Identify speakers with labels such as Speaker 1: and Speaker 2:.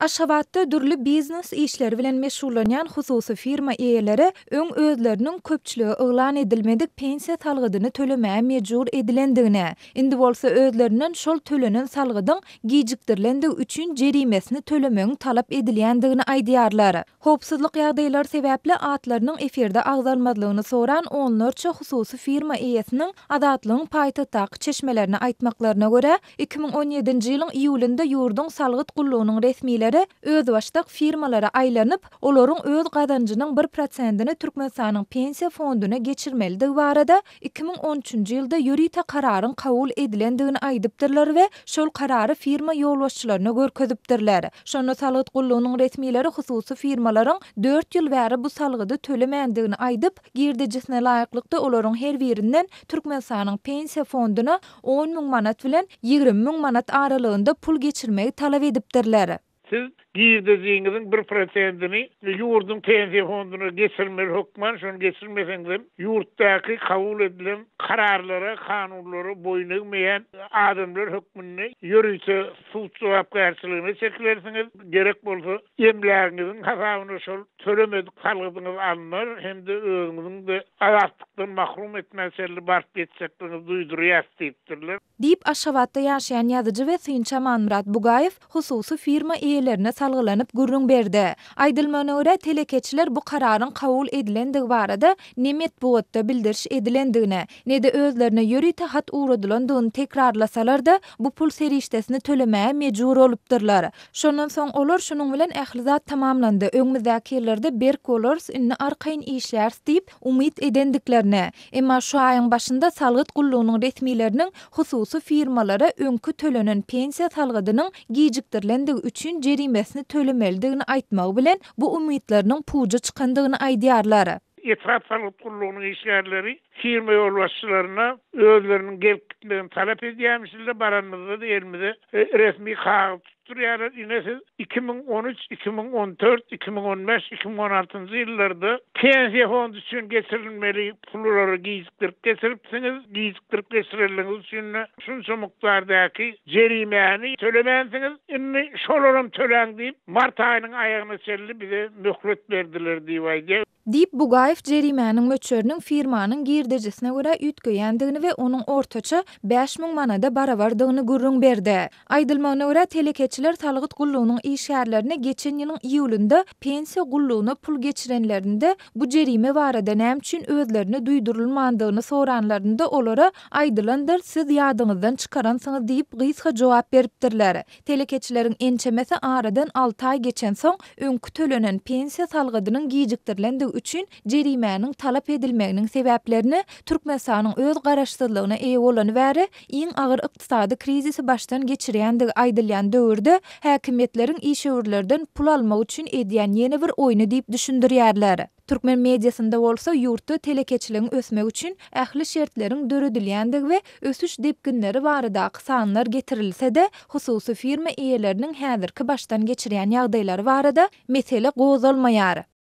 Speaker 1: Aşgabatda dürli biznes işleri bilen meşgullanýan hususy firma eýeleri öň özleriniň köpçülige yglan edilmedik pensiýa salgydyny tölemäge mejbur edilendigini, indi bolsa özlerinden şol tölenen salgydyň gijikdirilendigi üçin jerimesini tölemegiň talap edilýändigini aýdýarlar. Howpsuzlyk ýagdaýlary sebäpli atlarynyň efirde agzalmazlygyny soran onlarça hususy firma eýesiniň Azatlygyň paýtagtdaky çeşmelerine aýtmaklaryna görä, 2017-nji ýylyň iýulynda ýurduň salgyt gullugynyň resmileri özbaşdak firmalara aýlanyp, olaryň öz gazanjynyň bir prosentini Türkmenistanyň Pensiýa fonduna geçirmelidigi barada 2013-nji ýylda ýörite kararyň kabul edilendigini aýdypdyrlar we şol karary firma ýolbaşçylaryna görkezipdirler. Şonda salgyt gullugynyň resmileri hususy firmalaryň dört ýyl bäri bu salgydy tölemändigini aýdyp, girdejisine laýyklykda olaryň her birinden Türkmenistanyň Pensiýa fonduna 10 müň manat bilen 20 müň manat aralygynda pul geçirmegi talap edipdirler.
Speaker 2: Siz girdejiňiziň bir prosentini ýurduň pensiýa fonduna geçirmeli hökman, şony geçirmeseňizem ýurtdaky kabul edilen kararlara, kanunlara boýun egmeýän adamlar hökmünde ýörite sud jogapkärçiligine çekilersiňiz, gerek bolsa emlägiňiziň hasabyna şol tölemedik salgydyňyz alnar hem-de özüňiziň-de azatlykdan mahrum etmä çenli baryp ýetjekdigiňizi duýdurýas diýipdirler.
Speaker 1: Diýip, Aşgabatda ýaşaýan ýazyjy we synçy Amanmyrat Bugaýew hususy firma eýelerine salgylanyp gürrüň berdi. Aýdylmagyna görä, telekeçiler bu kararyň kabul edilendigi barada ne metbugatda bildiriş edilendigini, ne-de özlerine ýörite hat ugradylandygyny tekrarlasalar-da, bu pul serişdesini tölemäge mejbur bolupdyrlar. Şondan soň olar şunuň bilen ähli zat tamamlandy, öňümizdäki ýyllarda berk bolarys, indi arkaýyn işläris diýip, umyt edendiklerini, Emma şu aýyň başynda salgyt gullugynyň resmileriniň hususy firmalara öňki tölenen pensiýa salgydynyň gijikdirilendigi üçin jerimesini tölemelidigini aýtmagy bilen bu umytlarynyň puja çykandygyny aýdýarlar.
Speaker 2: Etrap salgyt gullugynyň işgärleri firma ýolbaşçylaryna özleriniň gelip gitmegini talap edýärmişler, baranymyzda-da elimize resmi kagyz Tutdurýarlar, ine siz 2013, 2014, 2015, 2016-njy ýyllarda pensiýa fondy üçin geçirilmeli pullary gijikdirip geçiripsiňiz, gijikdirip geçirenligiňiz üçin-de şunça mukdardaky jerimäni tölemänsiňiz, indi şolaram töläň diýip, mart aýynyň aýagyna çenli bize möhlet berdiler diýip aýdýar.
Speaker 1: Diýip, Bugaýew jerimäniň möçberiniň firmanyň girdejisine görä üýtgeýändigini we onuň ortaça 5000 manada barabardygyny gürrüň berdi. Aýdylmagyna görä, telekeçiler salgyt gullugynyň işgärlerine geçen ýylyň iýulynda pensiýa gullugyna pul geçirenlerinde bu jerime barada näme üçin özlerine duýdurylmandygyny soranlarynda olara aýdylandyr, siz ýadyňyzdan çykaransyňyz diýip gysga jogap beripdirler. Telekeçileriň ençemesi aradan alty aý geçensoň, öňki tölenen pensiýa salgydynyň gijikdirilendigi üçin jerimäniň talap edilmeginiň sebäplerini Türkmenistanyň öz garaşsyzlygyna eýe bolany bäri iň agyr ykdysady krizisi başdan geçirýändigi aýdylýan döwürde häkimiýetleriň işewürlerden pul almak üçin edýän ýene bir oýny diýip düşündirýärler. Türkmen mediasynda bolsa ýurtda telekeçiligiň ösmegi üçin ähli şertleriň döredilýändigi we ösüş depginleri baradaky sanlar getirilse-de, hususy firma eýeleriniň häzirki başdan geçirýän ýagdaýlary barada mesele gozgalmaýar.